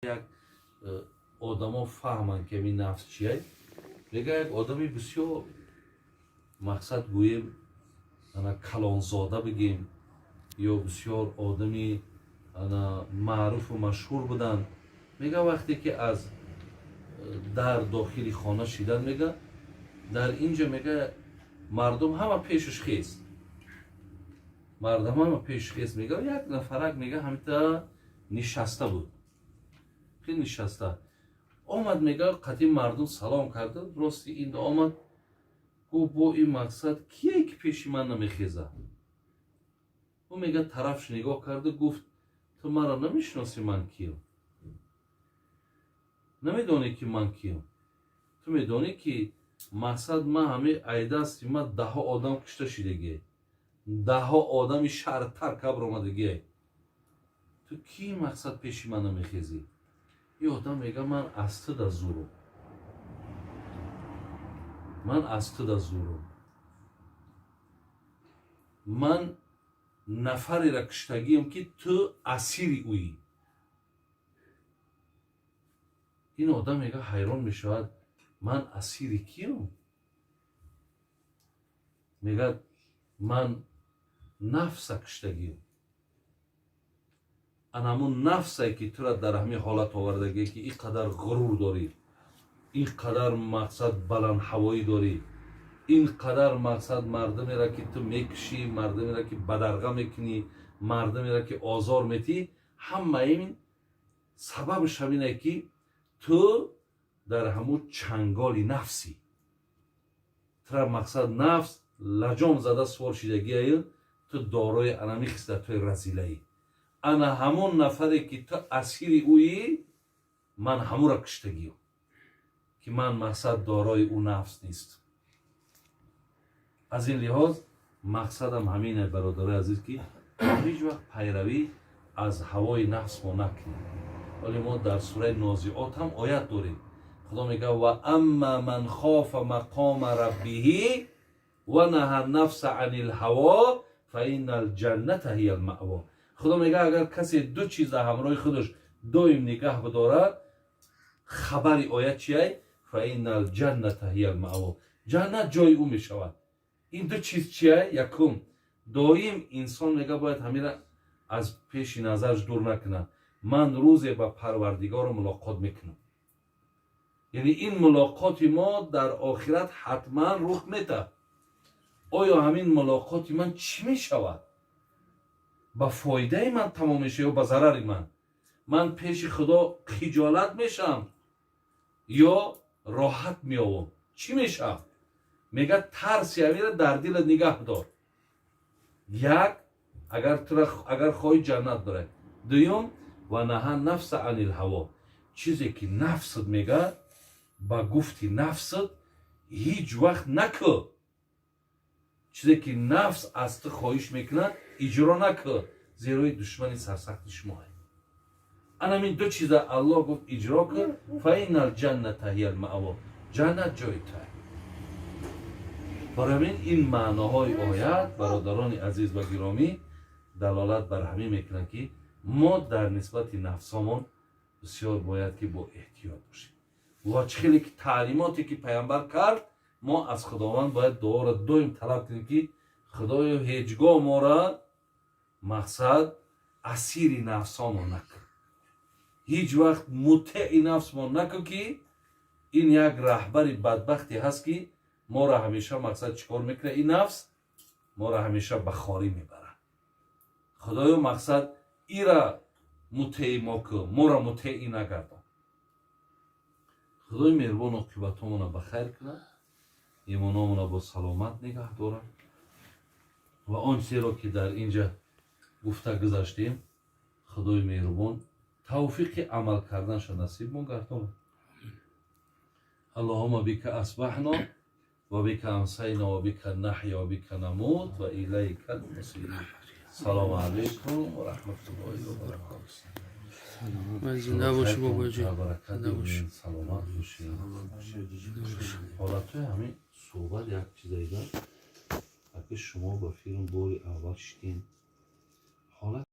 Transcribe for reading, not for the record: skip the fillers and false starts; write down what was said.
Як одамо фаҳманд, ки ами нафс чия. Мега, як одами бисёр, мақсад, гӯем, ана калонзода бигем ё бисёр одами ана маъруфу машҳур буданд. Мега, вақте ки аз дар дохили хона шидан, мега, дар инҷа, мега, мардум ҳама пешаш хест, мардум ҳама пешаш хест. Мега, як нафарак, мега, ҳамита нишаста буд, хеле нишаста омад. Мега, қати мардум салом карда, рости ин омад, гуфт: «Бо ин мақсад кие, ки пеши ман намехезад?» Ӯ, мега, тарафш нигоҳ карда, гуфт: «Ту маро намешиносӣ, ман кием? Намедонӣ, ки ман кием? Ту медонӣ, ки мақсад, ман ҳамаи айдасти ман даҳо одам кушта шидагие, даҳо одами шаҳр тарк баромадагие. Ту кӣ, мақсад, пеши ман намехезӣ?» Ин одам мега: «Ман аз ту да зурум, ман аз ту да зурум. Ман нафареро куштагием, ки ту асири ӯӣ». Ин одам, мега, ҳайрон мешавад: «Ман асири кием?» Мегӯяд: «Ман нафса куштагием, ана ҳамун нафсае, ки тура дар ҳамин ҳолат овардагие, ки ин қадар ғурур дорӣ, ин қадар, мақсад, баландҳавоӣ дорӣ, ин қадар, мақсад, мардумеро, ки ту мекушӣ, мардумеро, ки бадарға мекунӣ, мардумеро, ки озор метӣ, ҳама ин сабабаш ҳамине, ки ту дар ҳамун чанголи нафсӣ. Тура, мақсад, нафс лаҷом зада сувор шидагиаю ту дорои анами хислатҳои разилаӣ. Ана ҳамон нафаре, ки ту асири ӯӣ, ман ҳамура куштагиём, ки ман, мақсад, дорои ӯ нафс нест». Аз ин лиҳоз мақсадам ҳамине, бародарои азиз, ки ҳеҷ вақт пайравӣ аз ҳавои нафс мо накунем. Вале мо дар сураи Нозиот ҳам оят дорем. Худо мегӯяд: «Ва амма ман хофа мақома раббиҳи ва наҳа нафса ани лҳаво фа инна алҷанната ҳия алмаъво». Худо мегӯяд, агар касе ду чиза ҳамроҳи худаш доим нигаҳ бидорад, хабари оят чиай? «Фа инна алҷанната ҳия алмаъво», ҷаннат ҷои ӯ мешавад. Ин ду чиз чиай? Якум, доим инсон, мега, бояд ҳамира аз пеши назараш дур накунад: ман рӯзе ба Парвардигору мулоқот мекунам. Яъне ин мулоқоти мо дар охират ҳатман рух метаҳад. Оё ҳамин мулоқоти ман чӣ мешавад? Ба фоидаи ман тамом мешавад ё ба зарари ман? Ман пеши Худо хиҷолат мешавам ё роҳат меёбам? Чӣ мешавам? Мега, тарси ҳамира дар дилат нигаҳ дор. Як, агар тура, агар хоҳӣ ҷаннат барай. Дуюм, ва наҳа нафса анил ҳаво, чизе ки нафсат мега, ба гуфти нафсат ҳеҷ вақт накӯ. Чизе ки нафс аз ту хоҳиш мекунад, иҷро накӯ, зеро душмани сарсахти шумоа. Анамин ду чиза Аллоҳ гуфт, иҷро кун, фа инна алҷанната ҳия алмаъво, ҷаннат ҷои туа. Барои ҳамин ин маъноҳои оят, бародарони азиз ва гиромӣ, далолат бар ҳамин мекунанд, ки мо дар нисбати нафсомон бисёр бояд ки бо эҳтиёт бошем. Ва чӣ хеле ки таълимоте ки Паямбар кард, мо аз Худованд бояд дуоро доим талаб кунем, ки Худоё, ҳеҷ гоҳ мора, мақсад, асири нафсомон накун, ҳеҷ вақт мутеи нафсмон накун, ки ин як раҳбари бадбахте ҳаст, ки моро ҳамеша, мақсад, чӣ кор мекунад? Ин нафс моро ҳамеша ба хорӣ мебарад. Худоё, мақсад, ира мутеи мо кун, моро мутеи нагардон. Худои меҳрубон оқибатҳомона ба хайр кунад, имономона бо саломат нигаҳ дорад ва он чизеро, ки дар инҷа гуфта гузаштем, Худои меҳрубон тавфиқи амал карданша насибмон гардонад. Аллоҳума бика асбаҳно ва бика амсайна ва бика наҳя ва бика намут ва илайка алмасир. Салому алайкум ва раҳматуллоҳи ва баракотуҳ. Зинда бошӣ, бобоҷон. Баракат. Зинда бошӣ. Саломат бошед. Ҳолатҳои ҳамин суҳбат як чизаида, аки шумо ба филм бори аввал шидем, ҳолат